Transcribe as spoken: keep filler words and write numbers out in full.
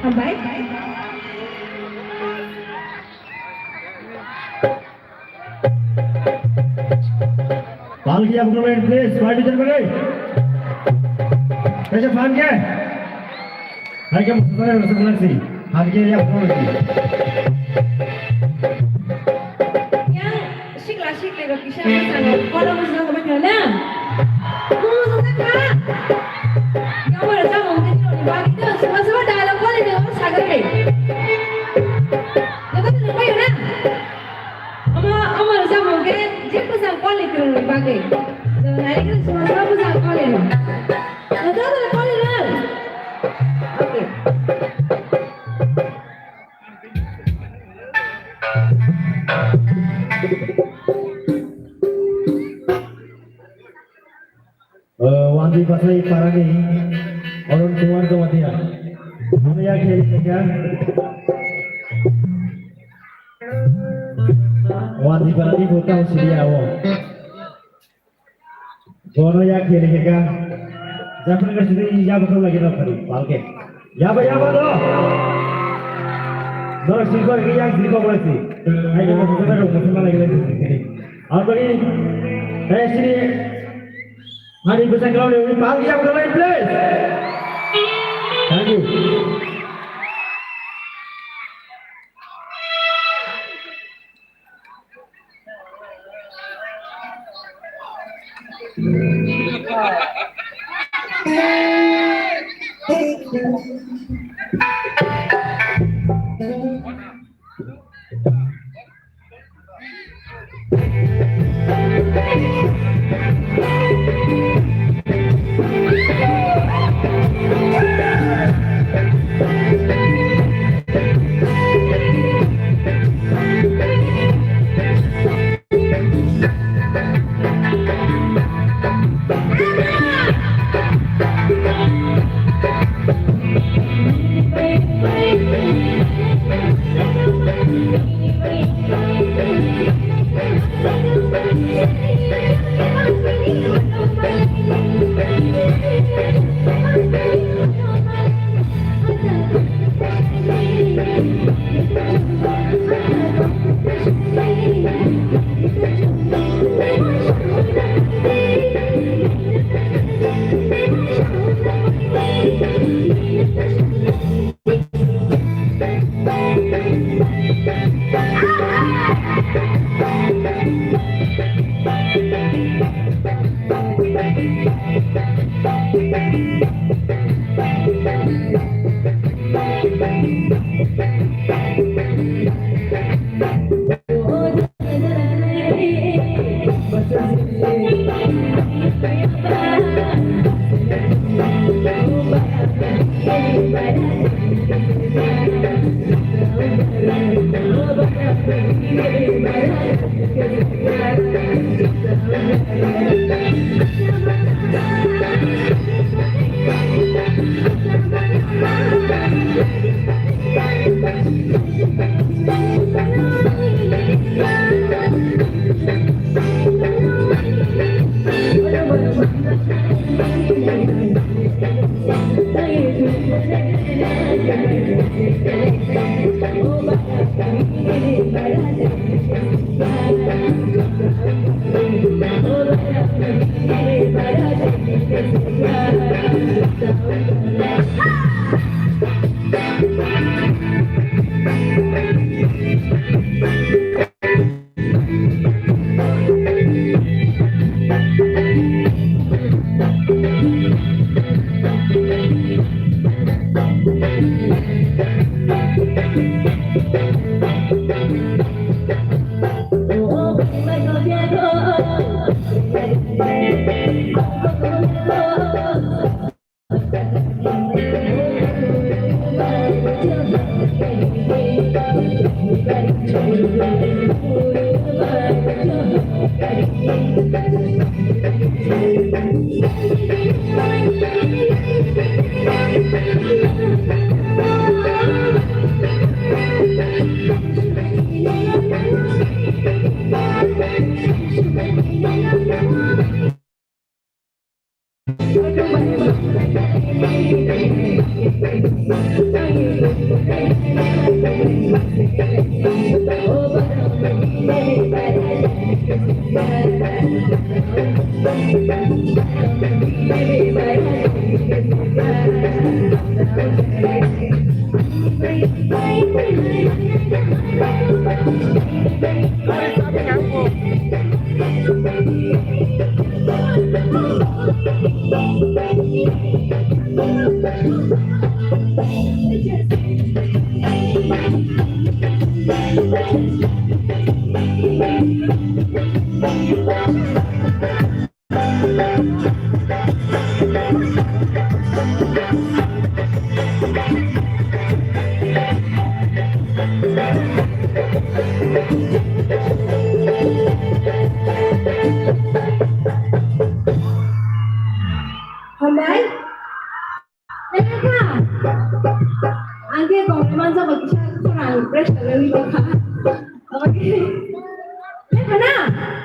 Hambai. Palki appropriate place, party terkare. Kaisa phan ke? Hai ke musafir rasa belak si. Phan ke ya appropriate. Yang sikla sikli rok kisa masa no kono musa ko bani na. Musa ka. Yang mana sama mungkin ni bagi tu semua semua dah lakukan ini orang sagar ni. Jatuh tu nampak ya na? Ama, ama rwchapmung khe je bwsang kwlai kwrwngni bagwi. Nai khe chwng chwng bwsang kwlaino. Joto kwlaino. Okay. Wandi Basai Parani Arun Kumar Jamatia. Maya kheli kha. Wandi Parani botang siri awo. Bono ya kheli kha. Japri ka siri ya botang lagi na khali. Palke. Yaba, yaba do. Dor sirko ki yang sirko bolasi. Hai ko mo sirko mo sirko lagi lagi sirko. Abagi, eh, sini. Hari besar kalau ni pagi yang boleh please. Thank you. Hambai? Lekha. Angke kongre mansa bakisa khorang pressure rwi bakha. Oke. Lekha na?